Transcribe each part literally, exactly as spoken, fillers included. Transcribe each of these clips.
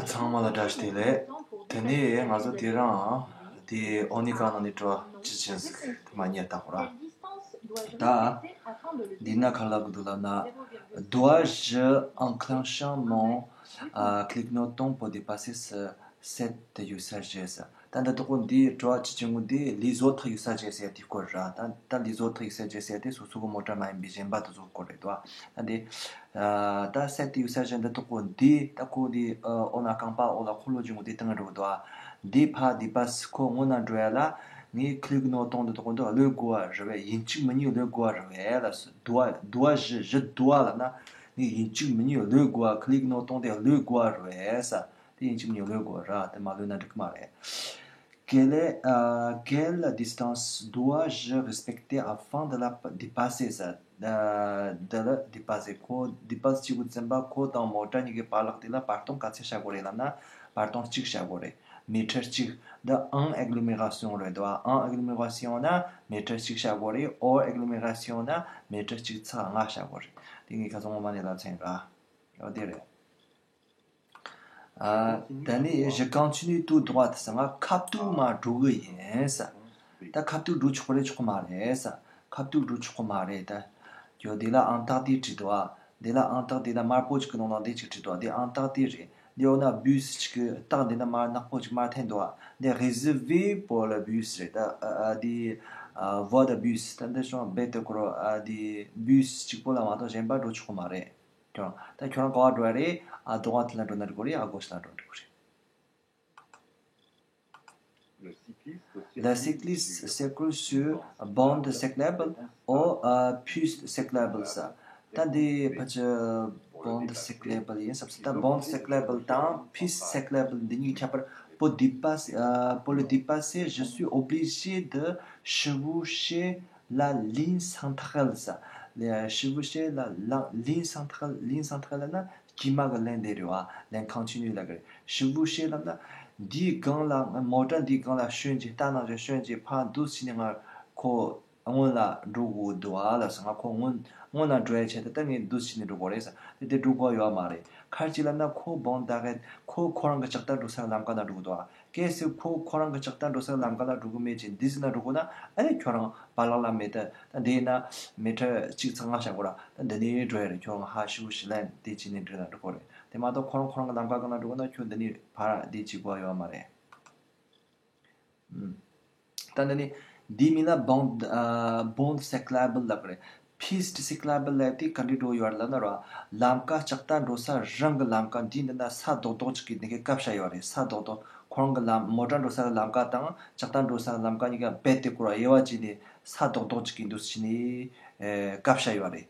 ཚང་མ་ལ་བཀྲ་ཤིས་བདེ་ལེགས། དེ་ནས་ང་ཚོ་དེ་རིང་དེ་ཨོ་ནི་ཀ་ནང་ནས་དྲི་བ་ཅི་ཅན་ཟིག་དེ་མ་ཉན་བལྟ་དགོས་ར། ད་འདི་ན་ག་རེ་ལབ་གི་འདུག་ལབ་ན། Dois-je enclencher mon, euh, clignotant pour dépasser ce, cette usager? ཟེར། ད་འདི་དག་གོ་འདི་དྲི་བ་ཅི་ཅན་གོ་འདི་les autres usagers ཟེར་དེ་སྐོར་ར། ད་ད་les autres usagers ཟེར་དེ་སོ་སོ་གི་མོ་ཊ་མ་ཡིན་པའི་གཞན་པ་དེ་ཚོ་སྐོར་རེད་དོ། ད་འདི་ཨ་ད་cette usager འདི་དག་གོ་འདི་ད་ཁོ་འདི་ཨ་ཨོ་ན་རྐང་པ་འོག་ལ་འཁོར་ལོ་ཅན་གོ་འདི་སྟེང་འགྲོ་གི་འདུག་ཨ། འདི་ཕ་འདི་པ་སི་ཁོ་སྔོན་ན་འགྲོ་ཡ་ལ་ངས་clignotant འདི་དག་གོ་འདི་གློད་དགོས་པ་རེད་བས། ཡིན་གཅིག་མིན་གཉིས་གློད་དགོས་པ་རེད་བས་ལ། Dois dois-je, je dois ལབ་ན་ངས་ཡིན་གཅིག་མིན་གཉིས་གློད་དགོས་པ། clignotant དེ་གློད་དགོས་པ་རེད་བས་ས། དེ་ཡིན་གཅིག་མིན་གཉིས་གློད་དགོས་ར། དེ་མ་གློད་ན་འགྲིག་གི་མ་རེད། Quelle est, euh, quelle distance dois-je respecter afin de la dépasser ཟེར། ཨ་de la dépasser ཁོ་dépasser བྱེད་དགོས་ཙམ་པ་ཁོ་དང་མོ་ཊ་གཉིས་ཀྱི་བར་ལག་དེ་ལ་བར་སྟོང་ག་ཚད་བྱ་དགོས་རེད་ལབ་ན་བར་སྟོང་གཅིག་བྱ་དགོས་རེད། མི་ཊར་གཅིག་འདི་en agglomération རེད་དོ། En agglomération ན་མི་ཊར་གཅིག་བྱ་དགོས་རེད། Hors agglomération ན་མི་ཊར་གཅིག་ཚེག་ལྔ་བྱ་དགོས་རེད། དེ་ངས་ཁ་སང་སྔོན་མ་ནས་ལབ་ཚར་ཡིན་ར། འོ་དེ་རེད། ཨ་ད་ནི་je continue tout droit ཟེར། ང་ཁ་ཐུག་མར་འགྲོ་གི་ཡིན་ཟེར། ད་ཁ་ཐུག་འགྲོ་ཆོག་གི་རེད་ཆོག་གི་མ་རེད་ཟེར། ཁ་ཐུག་འགྲོ་ཆོག་གི་མ་རེད་ད། ཡོ་དེ་ལ་ཨང་རྟགས་དེ་བྲིས་འདུག་ཨ། དེ་ལ་ཨང་རྟགས་དེ་ལ་དམར་པོ་ཅིག་གི་ནང་ལ་དེ་ཅིག་བྲིས་འདུག་ཨ། དེ་ཨང་རྟགས་དེ་རེད། དེ་འོ་ན་bus ཅིག་གི་རྟགས་དེ་ན་དམར་ནག་པོ་ཅིག་དམར་འཐེན་འདུག་ཨ། དེ་réservé pour le bus རེད་ད། ཨ་ཨ་དེ་ཨ་voie de bus ད་འདི་སོང་རྦད་དེ་ཁོ་ར་ཨ་དེ་bus གཅིག་པོ་ལ་མ་གཏོགས་གཞན་པ་འགྲོ་ཆོག་གི་མ་རེད། ཁྱོད་རང་ད་ཁྱོད་རང་ག་བ་འགྲོ་ཡ་རེད། à droite ལ་འགྲོ་ན་འགྲིག་གི་རེད། à gauche ལ་འགྲོ་ན་འགྲིག་གི་རེད། Le cycliste circule sur bande cyclable ou, euh, piste cyclable ཟེར། ད་འདི་ཕལ་ཆེར་bande cyclable ཡིན་ས་རེད། ད་bande cyclable དང་piste cyclable འདི་གཉིས་ཁྱད་པར། Pour dépasser, euh, pour le dépasser, je suis obligé de chevaucher la ligne centrale ཟེར། chevaucher la, la ligne centrale, ligne centrale ལབ་ན་དཀྱིལ་མ་གི་ལན་དེ་རེད་བ། ལན་continue ལབ་གི་རེད། chevaucher ལབ་ན་འདིའི་སྒང་ལ་མོ་ཊ་འདིའི་སྒང་ལ་ཞོན་རྗེས་རྟ་ནང་བཞིན་ཞོན་རྗེས་ཕར་འདུག་སེ་བྱས་ནས་ང་ཁོ་སྔོན་ལ་འགྲོ་དགོས་འདུག་ཨ་ལབ་སོང་། ང་ཁོ་སྔོན་སྔོན་ལ་འགྲོ་ཡ་ཆེད་དུ་ད་ངས་འདུག་སེ་བྱས་ནས་འགྲོ་དགོས་རེད་ཟེར། དེ་དེ་འགྲོ་དགོས་ཡོད་མ་རེད། ག་རེ་བྱས་ལབ་ན་ཁོ་bande d'arrêt ཁོ་ཁོ་རང་གི་ལྕགས་རྟ་འགྲོ་སའི་ལམ་ཀ་ན་འགྲོ་གི་འདུག་ཨ། གལ་སྲིད་ཁོ་ཁོ་རང་གི་ལྕགས་རྟ་འགྲོ་སའི་ལམ་ཀ་ལ་འགྲོ་གི་མེད་ཅིང་འདི་ཟིན་ན་འགྲོ་དགོས་ན་ཨ་ནི་ཁྱོད་རང་བར་ལག་ལ་མེད་ད། ད་འདི་ན་མི་ཊར་གཅིག་ཚེག་ལྔ་བྱ་དགོས་ར། ད་འདི་ནས་འགྲོ་ཡ་རེད། ཁྱོད་རང་ཧ་ཤུ་ཤི་ལན་དེ་བྱས་ནས་འགྲོ་ན་འགྲོ་གི་རེད། དེ་མ་གཏོགས་ཁོ་རང་ཁོ་རང་གི་ལམ་ཀ་གང་ན་འགྲོ་གི་ན་ཁྱོད་འདི་ནས་ཕར་འདི་བྱེད་དགོས་ཡོད་མ་རེད། ཨུམ། ད་འདི་ནི་འདིའི་མིང་ལ་bande ཨ་bande cyclable ལབ་རེད། piste cyclable ལབ་དེ་ག་འདྲ་འགྲོ་ཡོད་ལབ་ན་ར། ལམ་ཀ་ལྕགས་རྟ་འགྲོ་ས་རང་གི་ལམ་ཀ་འདི་འདི་ན་ས་རྡོག་རྡོག་ཅིག་གིས་འདི་གའི་བཀབ་བཞག་ཡོད་རེད། ས་རྡོག་རྡོག་ཁོ་རང་གི་ལམ་མོ་ཊ་འགྲོ་ས་གི་ལམ་ཀ་དང་ལྕགས་རྟ་འགྲོ་ས་གི་ལམ་ཀ་གཉིས་ཀ་རྦད་དེ་སྐོར་བ་དབྱེ་བ་བྱས་ནས་ས་རྡོག་རྡོག་ཅིག་གིས་འདུག་སེ་བྱས་ནས་ཨེ་བཀབ་བཞག་ཡོད་རེད།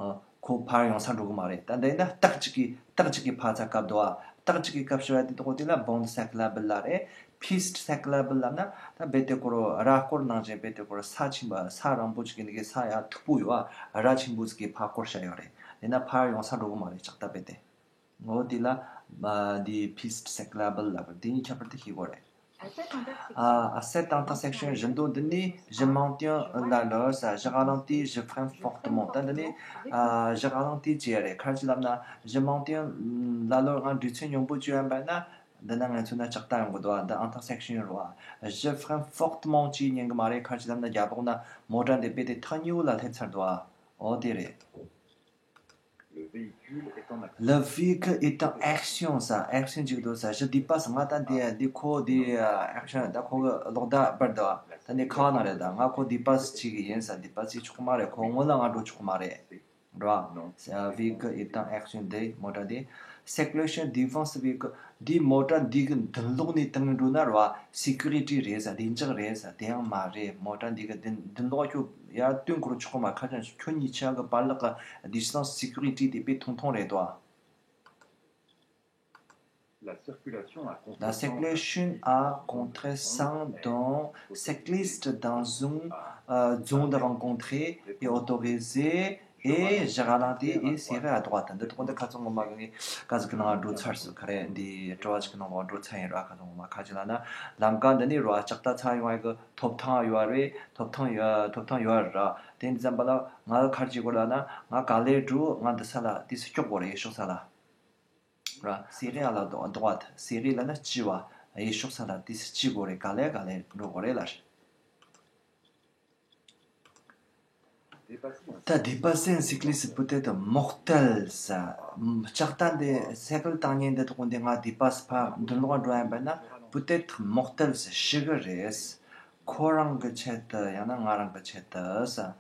ཨ། ཁོ་ཕར་ཡོང་ས་འགྲོ་གི་མ་རེད། ད་འདི་ན་རྟགས་གཅིག་གིས་རྟགས་གཅིག་གིས་ཕར་ཚུར་བཀབ་འདུག་ཨ། རྟགས་གཅིག་གིས་བཀབ་ཤོར་བ་དེ་དག་དེ་ལ་bande cyclable ལབ་རེད། piste cyclable ལབ་ན་ད་རྦད་དེ་ཁོ་ར་ར་སྐོར་ནང་བཞིན་རྦད་དེ་ཁོ་ར་ས་ཆེན་པོ་ས་རིང་པོ་ཅིག་གི་ནི་གི་ས་ཡ་མཐུག་པོ་ཡོད་ཨ། ར་ཆེན་པོ་ཅིག་གིས་ཕར་སྐོར་བཞག་ཡོད་རེད། དེ་ན་ཕར་ཡོང་ས་འགྲོ་གི་མ་རེད་ལྕགས་རྟ་རྦད་དེ། འོ་དེ་ལ་ཨ་འདི་piste cyclable ལབ་རེད། དེ་གཉིས་ཁྱད་པར་དེ་ཤེས་དགོས་རེད། À cette intersection, je dois donner, je maintiens la loi, ça, je ralentis, je freine fortement. ད་འདི་ནི་ཨ་je ralentis བྱས་རེད། ག་རེ་བྱས་ལབ་ན་je maintiens la loi ང་འགྲོས་ཚད་སྙོམས་པོ་བྱས་ཡོད་པ་ན་འདི་ན་ང་ཚོ་ན་ལྕགས་རྟ་ཡོང་གི་འདུག་ཨ། འདི་intersection རེད་བ། Je freine fortement བྱས་ཉན་གི་མ་རེད། ག་རེ་བྱས་ལབ་ན་རྒྱབ་ལོགས་ན་མོ་ཊ་འདི་རྦད་དེ་ཐག་ཉེ་བོ་ལ་སླེབས་ཚར་འདུག་ཨ། འོ་དེ་རེད། Le véhicule est en action. Le véhicule est en action, ça. Action ཅིག་འདུག་ས། Je dépasse ང་ད་འདི་འདི་ཁོ་འདི་action ད་ཁོ་གི་ལོག་ལྟ་སྤར་འདུག་ད་འདི་ཁ་ན་རེད། ད་ང་ཁོ་dépasse བྱེད་ཀྱི་ཡིན་ས། dépasse བྱེད་ཆོག་གི་མ་རེད། ཁོ་སྔོན་ལ་ང་འགྲོ་ཆོག་གི་མ་རེད། རེད་བ། véhicule est en action འདི་མོ་ཊ་འདི། Circulation devant ce véhicule འདི་མོ་ཊ་འདི་གི་མདུན་ལོགས་ནས་བཏང་འགྲོ་ན་རེད་བ། sécurité རེད་ས། བདེ་འཇགས་རེད་ས། དེ་ཡང་མ་རེད། མོ་ཊ་འདི་གི་མདུན་མདུན་ལོགས་ཁྱོད་ཡར་བཏོན་འཁོར་ཆོག་གི་མ། ཁ་ཅང་ཁྱོད་གཉིས་ཆ་གི་བར་ལག་གི་distance sécurité དེ་དཔེ་ཐུང་ཐུང་རེད་དོ། La circulation à contresens dans cycliste dans une, euh, zone de rencontre est autorisée et je ralentis et serre à droite. འདི་ཐོག་འདི་ཁ་ཚང་ངོ་མ་གི་ཀ་ཟིག་གི་ནང་འགྲོ་ཚར་སོང་། ག་རེ་འདི་དྲི་བ་ཞིག་གི་ནང་ལོགས་འགྲོ་ཚར་ཡིན་ར། ཁ་ཚང་ངོ་མ་ཁ་ཅིག་ལ་ན་ལམ་ཀ་འདི་ནི་ར་ལྕགས་རྟ་ཚུར་ཡོང་ཡ་གི་ཐོབ་ཐང་ཡོད་རེད། ཐོབ་ཐང་ཡོད་ཐོབ་ཐང་ཡོད་ར། དེ་འདི་ཙམ་པ་ལ་ང་ལ་ག་རེ་བྱེད་དགོས་ལབ་ན་ང་ག་ལེར་འགྲོ། ང་འདི་ས་ལ་དེ་སུ་སྐྱོག་དགོས་རེད། ཤོག་ས་ལ། serré à la droite, serré ལབ་ན་ལྕི་བ། གཡས་ཕྱོགས་ས་ལ་དེ་ལྕི་དགོས་རེད། ག་ལེ་ག་ལེ་འགྲོ་དགོས་རེད་ལ། ད་dépasser un cycliste peut être mortel ཟེར། ལྕགས་རྟ་འདི་སའི་ཀལ་བཏང་མཁན་འདི་དག་འདི་ང་dépasser ཕར་མདུན་ལོགས་འགྲོ་ཡིན་པ་ན་peut être mortel ཟེར། ཤི་གི་རེད། ཁོ་རང་གི་ཆེད་དུ་ཡང་ན་ང་རང་གི་ཆེད་དུ་ཟེར།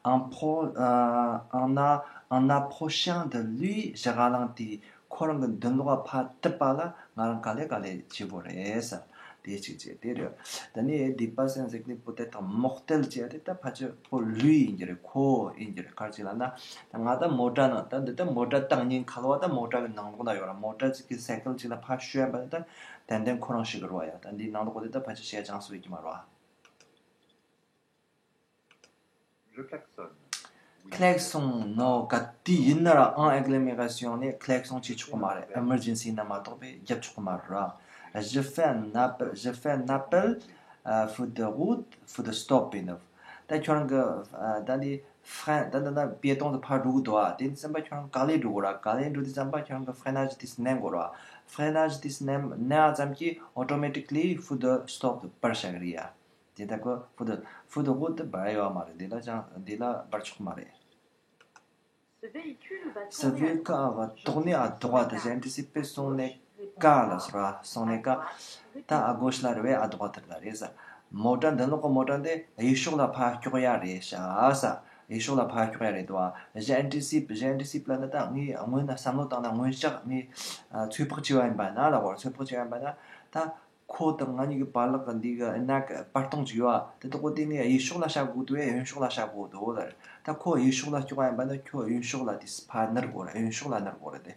En pro- ཨ- en a- en approchant de lui ཞེ་ག་ལང་དེ། ཁོ་རང་གི་མདུན་ལོགས་ཕར་བཏུད་པ་ལ་ང་རང་ག་ལེ་ག་ལེ་བྱེད་དགོས་རེད་ཟེར། དེ་གཅིག་བྱས་དེ་རེད། ད་ནི་dépasser un cycliste peut être mortel བྱས་ཏེ་ད་ཕལ་ཆེར་ཁོ་lui ཡིན་གྱི་རེད། ཁོ་ཡིན་གྱི་རེད། ག་རེ་བྱས་ལབ་ན། ད་ང་ད་མོ་ཊ་ནང་ད་འདི་ད་མོ་ཊ་བཏང་ཉིན་ཁ་ལོ་བ་ད་མོ་ཊ་གི་ནང་ལོགས་ན་ཡོད་ར། མོ་ཊ་ཅིག་གི་སའི་ཀལ་ཅིག་ལ་ཕར་ཤོད་པ་ད་ཏན་ཏན་ཁོ་རང་ཤི་གི་རེད་བ། ཡ་ད་འདིའི་ནང་ལོགས་དེ་ད་ཕལ་ཆེར་ཤེས་ཡ་ཅང་སུ་ཡོད་ཀྱི་མ་རེད་བ། Je klaxonne. Oui. Klaxon ནོ། ག་དུས་ཡིན་ན་ར་en agglomération ནས་klaxon བྱེད་ཆོག་གི་མ་རེད། emergency ན་མ་གཏོགས་པའི་རྒྱབ་ཆོག་གི་མ་རེད། Je fais un appel, je fais un appel, euh, feu de route, feu de stop ཡིན་ནོ། ད་ཁྱོད་རང་གི་ཨ་ད་ནི་frein ད་ད་ད་piéton དུ་ཕར་འགྲོ་གི་འདུག་ཨ། དེ་ཙམ་པ་ཁྱོད་རང་ག་ལེ་འགྲོ་གི་ར། ག་ལེ་འགྲོ་དུས་ཙམ་པ་ཁྱོད་རང་གི་freinage དེ་མནན་དགོས་ར། Freinage དེ་མནན་མནན་ཙམ་གྱིས་automatically feu de stop དུ་འབར་བཞག་གི་རེད་ཡ། དེ་ལྟ་གོ feu de, feu de route འབར་ཡོད་མ་རེད། འདི་ལ་ཅང་འདི་ལ་འབར་ཆོག་མ་རེད། Ce véhicule va tourner à droite. Ce véhicule va tourner à droite. J'ai anticipé son écart ལ་ཟེར་བ། Son écart ད་à gauche ལ་རེད་བས། à droite ལ་རེད་ཟེར། མོ་ཊ་འདི་ལོག་གི་མོ་ཊ་འདི་གཡས་ཕྱོགས་ལ་ཕར་ཀྱོག་ཡ་རེད་ཤག་ཟེར། གཡས་ཕྱོགས་ལ་ཕར་ཀྱོག་ཡ་རེད་དོ། J'ai anticipé, j'ai anticipé ལབ་ན་ད་ངས་སྔོན་ན་བསམ་བློ་བཏང་ན། སྔོན་ཞག་ངས་ཚོད་དཔག་བྱས་པ་ཡིན་པ་ན་ལ་བར། ཚོད་དཔག་བྱས་པ་ཡིན་པ་ན་ད། ཁོ་དང་ང་གཉིས་ཀྱི་བར་ལག་གི་འདི་གི་ཨ་ནག་བར་སྟོང་ཅིག་ཡོད་ཨ། དེ་དག་གོ་དེ་ངས་གཡས་ཕྱོགས་ལ་བཞག་དགོས་འདུག་གཡོན་ཕྱོགས་ལ་བཞག་དགོས་འདུག་ལ། ད་ཁོ་གཡས་ཕྱོགས་ལ་ཀྱོག་ཡིན་པ་ན་ཁྱོད་གཡོན་ཕྱོགས་ལ་དེ་ཕར་ནུར་དགོས་རེད། གཡོན་ཕྱོགས་ལ་ནུར་དགོས་རེད་དེ།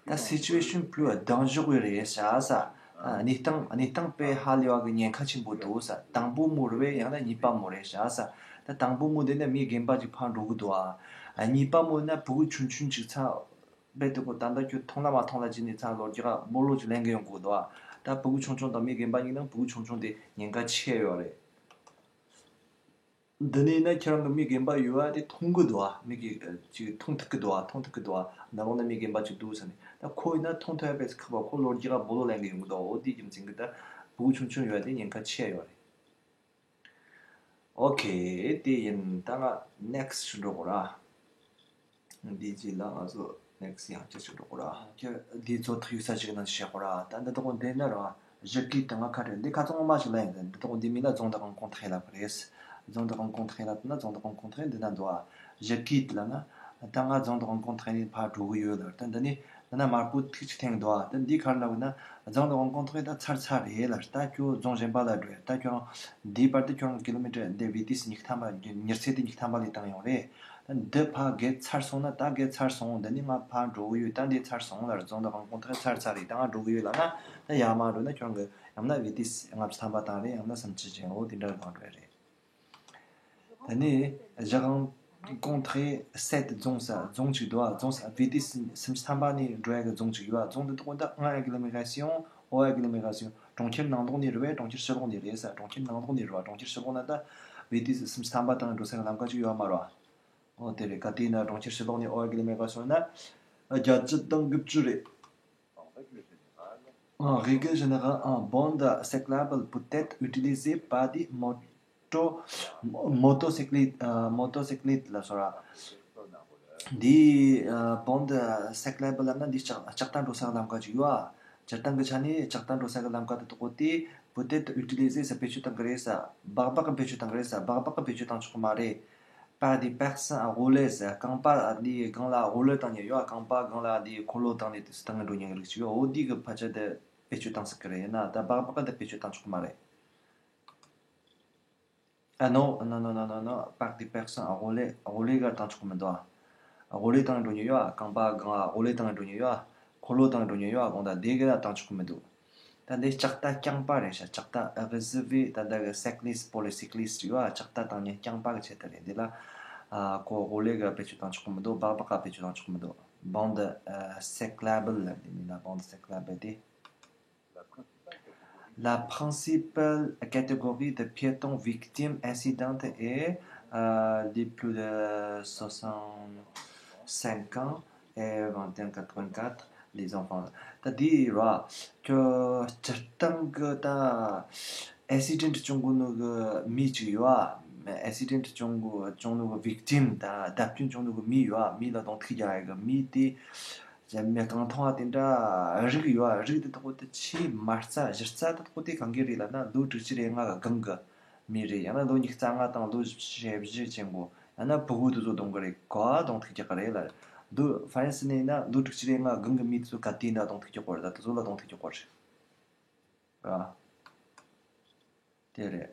ད་situation plus dangereuse རེད་ཤག་ཟེར། གནས་སྟངས་གནས་སྟངས་དཔེ་ཧ་ལས་པ་གི་ཉེན་ཁ་ཆེན་པོ་འདུག་ཟེར། དང་པོ་མོ་རེད་བས། ཡང་ན་གཉིས་པ་མོ་རེད་ཤག་ཟེར། ད་དང་པོ་མོ་དེ་ནི་མི་རྒན་པ་ཅིག་ཕར་འགྲོ་གི་འདུག་ཨ། གཉིས་པ་མོ་ན་ཕྲུ་གུ་ཆུང་ཆུང་ཅིག་ཚ། རྦད་དེ་ཁོ་ད་ལྟ་ཁྱོད་མཐོང་ལ་མ་མཐོང་ལ་བྱས་ནས་ཚ་ལོ་རྒྱག་སྦོ་ལོ་ཅིག་ལེན་གི་ཡོང་གི་འདུག་ཨ། ད་ཕྲུ་གུ་ཆུང་ཆུང་དང་མི་རྒན་པ་གཉིས་ནང་ཕྲུ་གུ་ཆུང་ཆུང་དེ་ཉེན་ཁ་ཆེ་ཡོད་རེད། འདི་ནས་ན་ཁྱེད་རང་གི་མི་རྒན་པ་ཡོད་ཨ། དེ་མཐོང་གི་འདུག་ཨ། མི་གི་ཅིག་མཐོང་ཐུབ་ཀྱི་འདུག་ཨ། མཐོང་ཐུབ་ཀྱི་འདུག་ཨ། ནང་ལོགས་ན་མི་རྒན་པ་ཅིག་འདུག་ཟེར་ནས། ད་ཁོ་ཡིན་ན་མཐོང་ཐུབ་ཡ་དཔེ་ཁག་པ། ཁོ་ལོ་རྒྱག་སྦོ་ལོ་ལེན་གི་ཡོང་གི་འདུག་འོ་དེ་རྒྱུ་མཚན་གྱིས་ད་ཕྲུ་གུ་ཆུང་ཆུང་ཡོད་ཨ། དེ་ཉེན་ཁ་ཆེ་ཡོད་རེད། ཨོ་ཁེ། དེ་ཡིན། ད་ང་next ཞིག་འགྲོ་དགོས་ར། འདི་རྗེས་ལ་ང་ཚོ་next ཡང་བསྐྱར་ཞིག་འགྲོ་དགོས་ར། ཁྱོད་འདི་ཚོ་ཐག་ཡིག་ས་ཞིག་ནང་བཤད་དགོས་ར། ད་འདི་དག་འདི་ནི་ར། Je quitte ད་ང་ཁ་བྲལ། འདི་ཁ་ཚང་མ་ཞིག་ལ་ཡིན། འདི་དག་འདི་མིང་ལ་zone de rencontre ལབ་རེད། Zone de rencontre ལབ་ན་zone de rencontre འདི་ན་འདུག་ཨ། Je quitte ལབ་ན། ད་ང་zone de rencontre ནས་ཕར་འགྲོ་གི་ཡོད་ལབ། ད་འདི་ནི། ད་ན་དམར་པོ་ཐིག་ཅིག་འཐེན་འདུག་ཨ། ད་འདི་ག་རེ་ལབ་ན། zone de rencontre ད་ཚར་ཚར་རེད་ལ། ད་ཁྱོད་zone གཞན་པ་ལ་འགྲོ་ཡ། ད་ཁྱོད་རང་འདིའི་བར་དུ་ཁྱོད་རང་kilometre འདི་vitesse ཉི་ཤུ་ཐམ་པ་མྱུར་ཚད་དེ་ཉི་ཤུ་ཐམ་པ་ལས་བཏང་ཡོང་རེད། ད་འདི་ཕར་བརྒལ་ཚར་སོང་ན། ད་བརྒལ་ཚར་སོང་། འདི་ནི་ང་ཕར་འགྲོ་གི་ཡོད། ད་འདི་ཚར་སོང་ལ། zone de rencontre ཚར་ཚར་རེད། ད་ང་འགྲོ་གི་ཡོད་ལབ་ན། ད་ཡར་མར་འགྲོ་ན་ཁྱོད་རང་གི་ཡང་ན་vitesse ལྔ་བཅུ་ཐམ་པ་བཏང་རེད། ཡང་ན་སུམ་ཅུ་ཅན། འོ་དེ་འདྲ་གང་འགྲོ་ཡ་རེད། ད་ནི་je rencontre cette zone ཟེར་zone ཅིག་འདུག་ཨ། zone ཟེར་vitesse སུམ་ཅུ་ཐམ་པ་ནས་འགྲོ་ཡ་གི་zone ཅིག་ཡོད་ཨ། zone འདི་དག་ད་en agglomération, hors agglomération གྲོང་ཁྱེར་ནང་ལོགས་ནས་རེད་བས། གྲོང་ཁྱེར་ཕྱི་ལོགས་ནས་རེད་ཟེར། གྲོང་ཁྱེར་ནང་ལོགས་ནས་རེད་བ། གྲོང་ཁྱེར་ཕྱི་ལོགས་ན་ད་vitesse སུམ་ཅུ་ཐམ་པ་བཏང་འགྲོ་ས་གི་ལམ་ཁ་ཅིག་ཡོད་མ་རེད་བ། འོ་དེ་རེད། ག་དུས་ན་གྲོང་ཁྱེར་ཕྱི་ལོགས་ནས་hors agglomération ན་བརྒྱད་ཅུ་དང་དགུ་བཅུ་རེད། En règle générale, une bande cyclable peut être utilisée par des moto- motocyclistes, euh, motocyclistes ལ་སོགས་ར། འདི་ཨ་bande cyclable ལབ་ན་འདི་ལྕགས་ལྕགས་རྟ་འགྲོ་ས་གི་ལམ་ཁ་ཅིག་ཡོད་ཨ། སྤྱིར་བཏང་གི་ཆ་ནས་ལྕགས་རྟ་འགྲོ་ས་གི་ལམ་ཁ་དེ་དག་གོ་དེ་peut être utilisée ཟེར་བེད་སྤྱོད་བཏང་གི་རེད་ཟེར། སྦག་སྦག་གི་བེད་སྤྱོད་བཏང་གི་རེད་ཟེར། སྦག་སྦག་གི་བེད་སྤྱོད་བཏང་ཆོག་གི་མ་རེད། Par des personnes à roulettes ཟེར། རྐང་པ་འདི་སྒང་ལ་roulettes བཏང་མཁན་ཡོད་ཨ། རྐང་པ་སྒང་ལ་འདི་འཁོར་ལོ་བཏང་ནས་དེ་ཚོ་བཏང་གི་འགྲོ་མཁན་གྱི་རིགས་ཅིག་ཡོད། འོ་འདི་གི་ཕལ་ཆེར་དེ་བེད་སྤྱོད་བཏང་སྲིད་གི་རེད། ཡིན་ན་ད་སྦག་སྦག་གི་དེ་བེད་སྤྱོད་བཏང་ཆོག་གི་མ་རེད། Ah non, non, non, non, non, non, par des personnes à roulettes, roulettes ག་བཏང་ཆོག་གི་མི་འདུག་ཨ། roulettes བཏང་འགྲོ་མཁན་ཡོད་ཨ། རྐང་པ་སྒང་ལ་roulettes བཏང་འགྲོ་མཁན་ཡོད་ཨ། འཁོར་ལོ་བཏང་འགྲོ་མཁན་ཡོད་ཨ། དགོངས་དག་འདི་གི་ལ་བཏང་ཆོག་གི་མི་འདུག་ད་འདི་ལྕགས་རྟ་རྐྱང་པ་རེད་ཤག་ལྕགས་རྟ་réservé ད་ལྟ་གི་cycliste, polycycliste ཡོད་ཨ། ལྕགས་རྟ་བཏང་མཁན་རྐྱང་པ་གི་ཆེད་དུ་རེད། འདི་ལ་ཨ་ཁོ་roulettes ག་བེད་སྤྱོད་བཏང་ཆོག་གི་མི་འདུག་སྦག་སྦག་ག་བེད་སྤྱོད་བཏང་ཆོག་གི་མི་འདུག bande cyclable ལ་འདི་མིང་ལ་bande cyclable དེ། La principale catégorie de piétons victimes accidentées est, euh, les plus de soixante, cinq ans et vingt et un quatre-vingt-quatre, les enfants. ད་དེ་ར་ཁྱོད་སྤྱིར་བཏང་གི་ད་accident བྱུང་གོ་ནོ་གི་མི་ཅིག་ཡོད་ཨ། accident བྱུང་གོ་བྱུང་ནོ་གི་victim། ད་བརྡབ་སྐྱོན་བྱུང་ནོ་གི་མི་ཡོད་ཨ། མི་ལ་གདོང་ཐུག་རྒྱག་ཡ་གི་མི་དེ་མི་རྐང་ཐང་བ་དེ་འདྲ་རིགས་ཡོད་ཨ། རིགས་དེ་དག་དེ་ཆེས་མ་རྩ་གཞི་རྩ་དེ་དག་དེ་གང་གི་རེད་ལབ་ན་ལོ་དྲུག་ཅུ་རེ་ལྔ་གི་སྒང་གི་མི་རེད། ཡང་ན་ལོ་ཉི་ཤུ་རྩ་ལྔ་དང་ལོ་ཞེ་བཞི་ཅན་གོ། ཡང་ན་ཕྲུ་གུ་དེ་ཚོ་གདོང་གི་རེད། ག་གདོང་ཐུག་རྒྱག་གི་རེད་ལ། འདུག་ཧྥ་རན་སི་ནས་ན་ལོ་དྲུག་ཅུ་རེ་ལྔ་སྒང་གི་མི་དེ་ཚོ་ག་དུས་ན་གདོང་ཐུག་རྒྱག་གི་རེད། ད་དེ་ཚོ་ལ་གདོང་ཐུག་རྒྱག་གི་རེད། ར། དེ་རེད།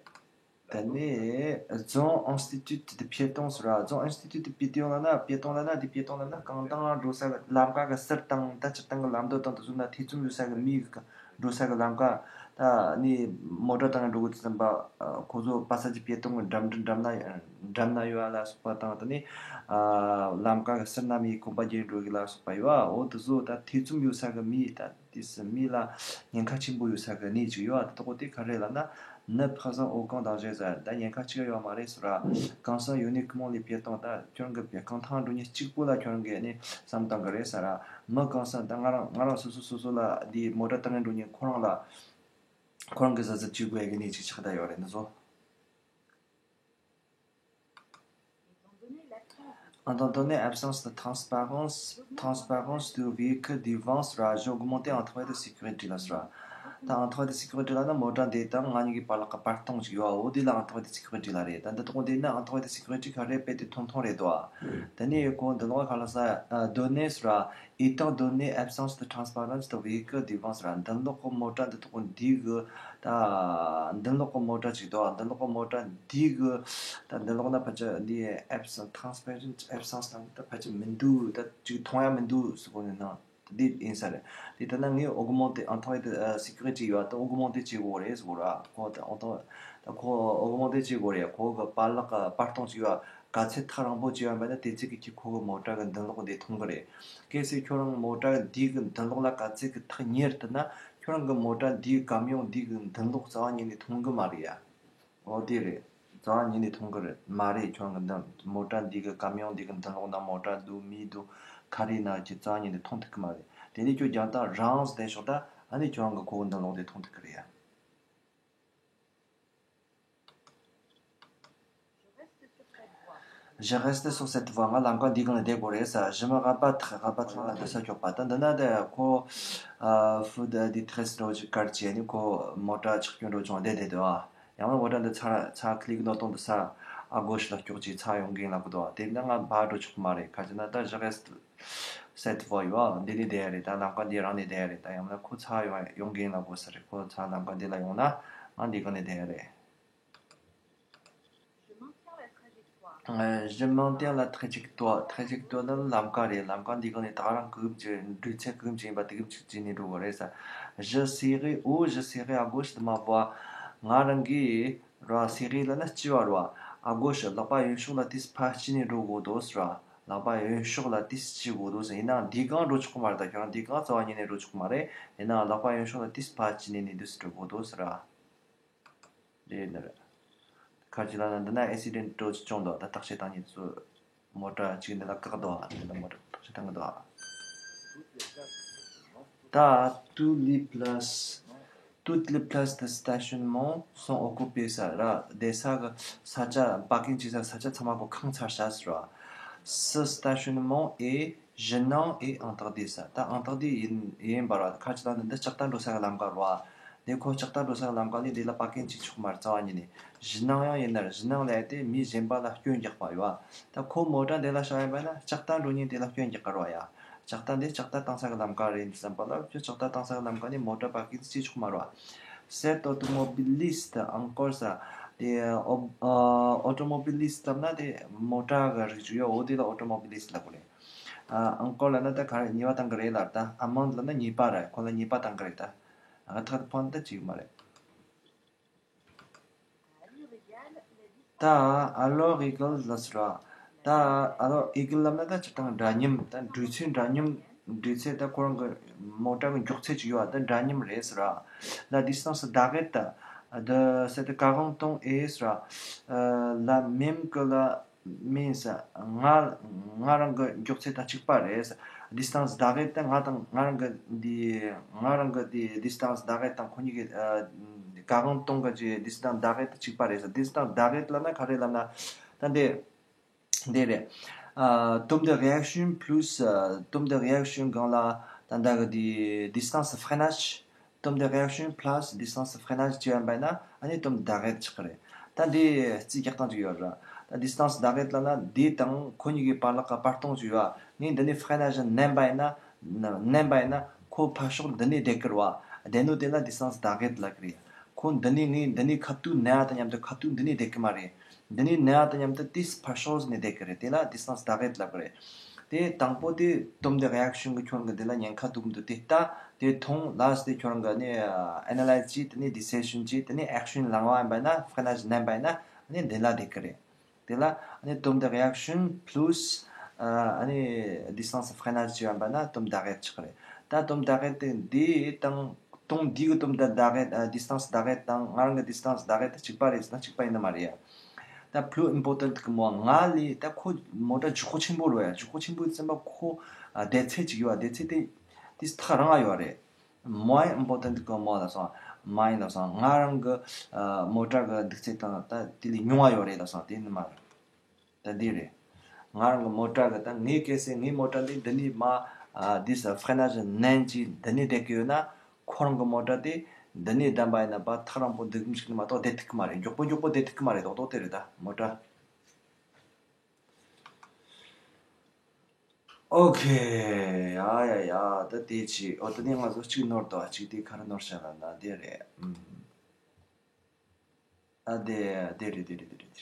ད་ནི་zone instituée de piétons ཟེར་བ། zone instituée de piétons ལབ་ན། piétons ལབ་ན། དེ་piétons ལབ་ན་རྐང་ཐང་འགྲོ་ས་གི་ལམ་ཁ་གི་ཟུར་དང་། ད་སྤྱིར་བཏང་གི་ལམ་མདོ་དང་དེ་ཚོ་ན་ཐེ་ཚོམ་ཡོད་ས་གི་མི་གི་འགྲོ་ས་གི་ལམ་ཁ། ད་ནི་མོ་ཊ་བཏང་ནས་འགྲོ་གི་ཙམ་པ། ཁོ་ཚོ་passage piéton གི་འགྲམ་འགྲམ་ན་འགྲམ་ན་ཡོད་ལ་སོགས་པ་དང་། ད་ནི་ལམ་ཁ་གི་ཟུར་ན་མི་གོམ་པ་རྒྱག་འགྲོ་གི་ལ་སོགས་པ་ཡོད་ཨ། འོ་དེ་ཚོ་ད་ཐེ་ཚོམ་ཡོད་ས་གི་མི། ད་དེ་སུ་མི་ལ་ཉེན་ཁ་ཆེན་པོ་ཡོད་ས་གི་གནས་ཅིག་ཡོད་ཨ། དེ་དག་དེ་ག་རེ་ལབ་ན། Ne présente aucun danger ཟེར། ད་ཉེན་ཁ་གཅིག་ཡོད་མ་རེད་ཟེར་ར། Concerne uniquement les piétons ད་ཁྱོད་རང་གི་རྐང་ཐང་འགྲོ་མཁན་གཅིག་པོ་ལ་ཁྱོད་རང་གིས་ནི་བསམ་བཏང་གི་རེད་ཟེར་ར། Me concerne ད་ང་རང་ང་རང་སོ་སོ་སོ་སོ་ལ་འདི་མོ་ཊ་བཏང་ནས་འགྲོ་མཁན་ཁོ་རང་ལ་ཁོ་རང་གི་གཟབ་གཟབ་བྱེད་དགོས་ཡ་གི་གནས་ཅིག་ཆགས་བསྡད་ཡོད་རེད། འདི་ཚོ། Étant donné l'absence Étant donné l'absence de transparence, transparence du véhicule devant ཟེར་ར། J'ai augmenté intervalle de sécurité ལབ་ཟེར་ར། ད་intervalle de sécurité ལབ་ན་མོ་ཊ་འདི་དང་ང་གཉིས་ཀྱི་བར་ལ་བར་སྟོང་ཅིག་ཡོད་ཨ། འོ་དེ་ལ་intervalle de sécurité ལབ་རེད། ད་འདི་དག་འདི་ན་intervalle de sécurité ག་རེ་རྦད་དེ་ཐུང་ཐུང་རེད་དོ་ཨ། དེ་ནས་ཁོ་འདི་ལོག་ག་ལ་ས་donné ཟེར་ར། Étant donné l'absence de transparence du véhicule devant ཟེར་ར། མདུན་ལོགས་ཀྱི་མོ་ཊ་འདི་དག་འདི་གི་ད་མདུན་ལོགས་ཀྱི་མོ་ཊ་ཅིག་འདུག་མདུན་ལོགས་ཀྱི་མོ་ཊ་འདི་གི་ད་མདུན་ལོགས་ན་ཕལ་ཆེར་འདི་absent transparent absence ལབ་ན་ད་ཕལ་ཆེར་མི་འདུག་ད་ཅིག་མཐོང་ཡ་མི་འདུག་ཟེར་གོ་ནི་ན། ད་འདི་ཡིན་ས་རེད། དེ་ལྟ་ན་ངས་augmenter intervalle de sécurité ཡོད་ད་augmenter བྱེད་དགོས་རེད་ཟེར་གོ་ར། ཁོ་ད་augmenter ད་ཁོ་augmenter བྱེད་དགོས་རེད། ཁོ་གི་བར་ལོགས་ཀྱི་བར་སྟོང་ཅིག་ཡོད། ག་ཚད་ཐག་རིང་པོ་ཅིག་ཡོད་པ་ན་དེ་ཚད་ཀྱི་ཁྱི་ཁོ་གི་མོ་ཊ་གི་མདུན་ལོགས་འདི་མཐོང་གི་རེད། གལ་སྲིད་ཁྱོད་རང་མོ་ཊ་འདི་གི་མདུན་ལོགས་ལ་ག་ཚད་ཀྱི་ཐག་ཉེ་རུ་བཏང་ན་ཁྱོད་རང་གི་མོ་ཊ་འདིའི་camion འདི་གི་མདུན་ལོགས་རྩ་བ་ཉིད་ནས་མཐོང་གི་མ་རེད་ཡ། འོ་དེ་རེད། རྩ་བ་ཉིད་ནས་མཐོང་གི་རེད་མ་རེད། ཁྱོད་རང་གི་མདུན་མོ་ཊ་འདི་གི་camion འདི་གི་མདུན་ལོགས་ན་མོ་ཊ་འདུག་མི་འདུག་ག་རེ་ན་ཁྱོད་རྩ་བ་ཉིད་ནས་མཐོང་ཐུབ་ཀྱི་མ་རེད། དེ་ནས་ཁྱོད་རྒྱང་ཐག་རིང་ཙམ་བསྡད་ཤོག་ད་ཨ་ནི་ཁྱོད་རང་གི་ཁོ་གི་མདུན་ལོགས་དེ་མཐོང་ཐུབ་ཀྱི་རེད་ཡ། Je reste sur cette voie. ང་ལམ་ཀ་འདིའི་སྒང་ལ་བསྡད་དགོས་རེད་ཟེར། Je me rabattre, rabattre ལབ་ན་འདི་ས་འཁྱོག་པ། ད་འདི་ན་དེ་ཁོ་feu de détresse འདྲ་བོ་ཅིག་བཀར་བྱས་ནས་ཁོ་མོ་ཊ་ཆག་སྐྱོན་འདྲ་བོ་བྱུང་བ་བསྡད་བསྡད་འདུག་ཨ། ཡང་ན་མོ་ཊ་འདི་ཚ་ཚ་clic ནོ་གཏོང་དུ་ས་à gauche ལ་འཁྱོག་ཅིག་ཚ་ཡོང་གིན་ལབ་གི་འདུག་ཨ། དེ་ན་ང་ཕར་འགྲོ་ཆོག་གི་མ་རེད། ག་ཅི་ན་ད་je reste cette voie ཡོད་ཨ། འདི་ནས་བསྡད་ཡ་རེད། ད་ལམ་ཀ་འདི་རང་ནས་བསྡད་ཡ་རེད། ད་ཡང་ན་ཁོ་ཚ་ཡོང་ཡོང་གིན་ལབ་དགོས་ས་རེད། ཁོ་ཚ་ལམ་ཀ་འདི་ལ་ཡོང་ན་ང་འདི་ག་ནས་བསྡད་ཡ་རེད། Je maintiens la trajectoire. Je maintiens la trajectoire. trajectoire ནི་ལམ་ཀ་རེད། ལམ་ཀ་འདི་ག་ནས་ད་རང་གི་གུམ་གྱི་འགྲོས་ཚད་གི་གུམ་གྱི་ཡིན་པ་དེ་གུམ་གྱི་བྱས་ནས་འགྲོ་དགོས་རེད་ཟེར། Je serai, ou je serai à gauche de ma voie. ང་རང་གི་ར་serrer ལབ་ན་སྐྱེལ་བ་ར། à gauche ལག་པ་གཡོན་ཕྱོགས་ལ་དེས་ཕར་སྐྱེལ་ནས་འགྲོ་དགོས་འདུག་ཟེར་བ། ལག་པ་གཡོན་ཕྱོགས་ལ་དེས་སྐྱེལ་དགོས་འདུག་ཟེར། ཡིན་ནའང་འདི་གང་འགྲོ་ཆོག་གི་མ་རེད། ད་ཁྱོད་རང་འདི་གང་རྩ་བ་ཉིད་ནས་འགྲོ་ཆོག་གི་མ་རེད། ཡིན་ནའང་ལག་པ་གཡོན་ཕྱོགས་ལ་དེས་ཕར་སྐྱེལ་ནས་ནས་འདུག་སེ་འགྲོ་དགོས་འདུག་ཟེར་བ། རེད་འདིར། ཁ་ཅིག་ལ་ན་འདི་ན་accident འགྲོ་ཅི་བྱུང་འདུག་ད་བརྟག་དཔྱད་བཏང་མཁན་ཚོ་མོ་ཊ་གཅིག་འདི་ལ་བཀག་འདུག་ཨ། འདི་ལ་མོ་ཊ་བརྟག་དཔྱད་བཏང་གི་འདུག་ཨ། ད་toutes les places, toutes les places de stationnement sont occupées ཟེར་ར། བསྡད་ས་གི་ས་ཆ་parking བྱེད་ས་ས་ཆ་ཚང་མ་ཁོ་ཁེངས་ཚར་ཤག་ཟེར་བ། Ce stationnement est gênant et interdit ཟེར། ད་interdit ཡིན་ཡིན་པ་ར། ཁ་ཅིག་ལ་ན་འདི་ལྕགས་རྟ་འགྲོ་ས་གི་ལམ་ཁ་རེད་བ། འདི་ཁོ་ལྕགས་རྟ་འགྲོ་ས་གི་ལམ་ཁ་ནས་འདི་ལ་parking བྱེད་ཆོག་མ་རེད། རྩ་བ་ཉིད་ནས། gênant ཡང་ཡིན་ན་རེད། gênant ལབ་ཡ་དེ་མི་གཞན་པ་ལ་སྐྱོན་རྒྱག་པ་ཡོད་བ། ད་ཁོ་མོ་ཊ་འདི་ལ་བཞག་ཡིན་པ་ན་ལྕགས་རྟ་འགྲོ་མཁན་དེ་ལ་སྐྱོན་རྒྱག་གི་རེད་བ་ཡ། ལྕགས་རྟ་འདི་ལྕགས་རྟ་བཏང་ས་གི་ལམ་ཁ་རེད་བསམ་པ་ལ། ཁྱོད་ལྕགས་རྟ་བཏང་ས་གི་ལམ་ཁ་ནས་མོ་ཊ་parking བྱེད་ཆོག་མ་རེད་བ། Cet automobiliste encore ཟེར། དེ་ཨོ་ཨོ་automobiliste ལབ་ན་དེ་མོ་ཊ་གི་རིགས་ཅིག་ཡོད། འོ་དེ་ལ་automobiliste ལབ་དགོས་རེད། ཨ་encore ལབ་ན་ད་ག་རེ་ཉེས་པ་བཏང་གི་རེད་ལབ། ད་amende ལབ་ན་ཉེས་པ་རེད། ཁོ་ལ་ཉེས་པ་བཏང་གི་རེད། ད་ཨ་ཐག་ཏུ་ཕོན་ད་ཅིག་མ་རེད། ད་à l'heure égale ལབ་ཟེར་བ། ད་à l'heure égale ལབ་ན་ད་སྤྱིར་བཏང་འདྲ་མཉམ། ད་འགྲོས་ཚད་འདྲ་མཉམ། འགྲོས་ཚད་ད་ཁོ་རང་གི་མོ་ཊ་གི་མགྱོགས་ཚད་ཅིག་ཡོད་བ། ད་འདྲ་མཉམ་རེད་ཟེར་བ། La distance d'arrêt de cette quarante tonnes est ཟེར་བ། la même que la མིན་ས། ང་ང་རང་གི་མགྱོགས་ཚད་དང་གཅིག་པ་རེད། ཌི་སི་ཊན་སི་ཟླ་གེད་དེ་ང་དང་ང་རང་གི་འདི་ང་རང་གི་འདི་ཌི་སི་ཊན་སི་ཟླ་གེད་དང་ཁོ་གཉིས་ཀྱི་ཨ་ག་གང་གཏོང་གི་ཅི་ཌི་སི་ཊན་སི་ཟླ་གེད་དེ་གཅིག་པ་རེད་ས། ཌི་སི་ཊན་སི་ཟླ་གེད་ལབ་ན་ག་རེ་ལབ་ན། ད་འདི་འདི་རེད། ཨ་temps de réaction plus ཨ་temps de réaction སྒང་ལ་ད་ལྟ་གི་འདི་ཌི་སི་ཊན་སི་ཕྲེ་ནཱཇ། temps de réaction plus distance de freinage བྱས་པ་ཡིན་ན་ཨ་ནི་temps d'arrêt ཆགས་ཀྱི་རེད། ད་འདི་རྩིས་རྒྱག་སྟངས་ཅིག་ཡོད་རེད། ད་ཌི་སི་ཊན་སི་ཟླ་གེད་ལབ་ན་འདི་དང་ཁོ་གཉིས་ཀྱི་བར་ལ་ག་བར་སྟོང་ཅིག་ཡོད་ཨ། ངས་འདི་ནས་ཕྲེ་ནཱཇ་མནན་པ་ཡིན་ན་མནན་པ་ཡིན་ན་ཁོ་ཕར་ཕྱོགས་འདི་ནས་བསྡད་ཀྱི་རེད་བ། བསྡད་ནོ་དེ་ལ་ཌི་སི་ཊན་སི་ཟླ་གེད་ལབ་ཀྱི་རེད། ཁོ་འདི་ནས་ངས་འདི་ནས་ཁ་ཐུག་མནན་པ་དང་མཉམ་དུ་ཁ་ཐུག་འདི་ནས་བསྡད་ཀྱི་མ་རེད། འདི་ནས་མནན་པ་དང་མཉམ་དུ་དེ་ཕར་ཕྱོགས་ནས་བསྡད་ཀྱི་རེད། དེ་ལ་ཌི་སི་ཊན་སི་ཟླ་གེད་ལབ་ཀྱི་རེད། དེ་དང་པོ་དེ་temps de réaction གི་ཁྱོད་རང་གི་དེ་ལ་ཉེན་ཁ་འདུག་མི་འདུག་དེ་ལྟ། དེ་མཐོང་ལ་སྟེ་ཁྱོད་རང་གི་ནི་ཨ་ནཱ་ལའི་ཛི་བྱས། དེ་ནས་ཌི་སི་ཊན་སི་བྱས། དེ་ནས་ཨེག་ཤན་ལེན་པ་ཡིན་པ་ན་ཕྲེ་ནཱཇ་མནན་པ་ཡིན་ན་ནི་འདི་ལ་བསྡད་ཀྱི་རེད། དེ་ལ་ནི་temps de réaction plus ཨ་ནི་distance de freinage བྱས་པ་ཡིན་པ་ན་temps d'arrêt ཆགས་ཀྱི་རེད། ད་temps d'arrêt དེ་འདི་དང་དང་འདི་གི་temps d'arrêt ཨ་distance d'arrêt དང་ང་རང་གི་distance d'arrêt དེ་གཅིག་པ་རེད་ཟེར་ན་གཅིག་པ་ཡིན་ནི་མ་རེད་ཡ། ད་plus important གི་མོ་ང་ལས་ད་ཁོ་མོ་ཊ་ལྗིད་ཁོག་ཆེན་པོ་རེད་ཡ། ལྗིད་ཁོག་ཆེན་པོ་ཙམ་པ་ཁོ་ཨ་བསྡད་ཚད་ཅིག་ཡོད་ཡ། བསྡད་ཚད་དེ་དེ་ཐག་རིང་ང་ཡོད་རེད། moins important གི་མོ་ལབ་སོང་། མ་ཡིན་ལབ་སོང་། ང་རང་གི་ཨ་མོ་ཊ་གི་འདུག་ཚད་དང་ད་དེ་ལས་ཉུང་བ་ཡོད་རེད་ལབ་སོང་། དེ་ནི་མ་རེད། ད་འདི་རེད། ང་རང་གི་མོ་ཊ་གི་ད་ངའི་གལ་སྲིད་ངའི་མོ་ཊ་འདི་འདི་ནས་མ་ཨ་འདི་ས་ཕྲེ་ནཱཇ་མནན་གྱིས་འདི་ནས་བསྡད་ཀྱི་ཡོད་ན། ཁོ་རང་གི་མོ་ཊ་དེ་འདི་ནས་བསྡམས་པ་ཡིན་ན་པ་ཐག་རིང་པོ་འདུག་མི་ཞིག་ནི་མ་གཏོགས་བསྡད་ཐུབ་ཀྱི་མ་རེད། མགྱོགས་པོ་མགྱོགས་པོ་བསྡད་ཐུབ་ཀྱི་མ་རེད། རྡོག་རྡོག་དེ་རེད་ད་མོ་ཊ། ཨོ་ཁེ། ཡ་ཡ་ཡ། ད་དེ་ཅི། ཨོ་ད་ནི་ང་ཚོ་གཅིག་ནོར་འདུག་གཅིག་དེ་ག་རེ་ནོར་བཞག་ལབ་ན་དེ་རེད། ཨ་དེ་དེ་རེད་དེ་རེད་དེ་རེད།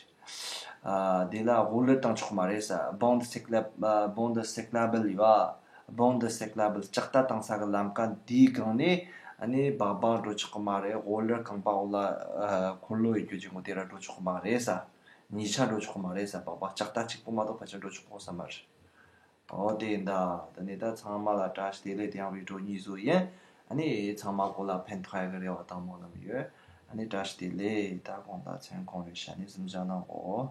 ཨ་དེ་ལ་roller བཏང་ཆོག་མ་རེད་ས། bande cyclable ཨ་bande cyclable ཡོད། bande cyclable ལྕགས་རྟ་བཏང་ས་གི་ལམ་ཀ་འདིའི་སྒང་ནས་ཨ་ནི་སྦག་སྦག་འགྲོ་ཆོག་གི་མ་རེད། roller རྐང་པ་འོག་ལ་ཨ་འཁོར་ལོ་ཡོད་རྒྱུ་ཅིག་ངོ་དེ་ར་འགྲོ་ཆོག་གི་མ་རེད་ས། གཉིས་ཆ་འགྲོ་ཆོག་གི་མ་རེད་ས། སྦག་སྦག་ལྕགས་རྟ་གཅིག་པོ་མ་གཏོགས་ཕལ་ཆེར་འགྲོ་ཆོག་གི་ས་མ་རེད། ཨོ་དེ་ཡིན་ད། ད་ནི་ད་ཚང་མ་ལ་བཀྲ་ཤིས་བདེ་ལེགས། དེ་ཡང་བི་ཌི་ཡོ་གཉིས་བཟོ་ཡིན། ཨ་ནི་ཚང་མ་གོ་ལ་ཕན་ཐོགས་ཡག་གི་རེ་བ་དང་སྨོན་ལམ་ཡོད། ཨ་ནི་བཀྲ་ཤིས་བདེ་ལེགས། ད་དགོང་དག་མཚན་གང་རེད་ཤ་ནི་གཟིམ་འཇག་གནང་གོ།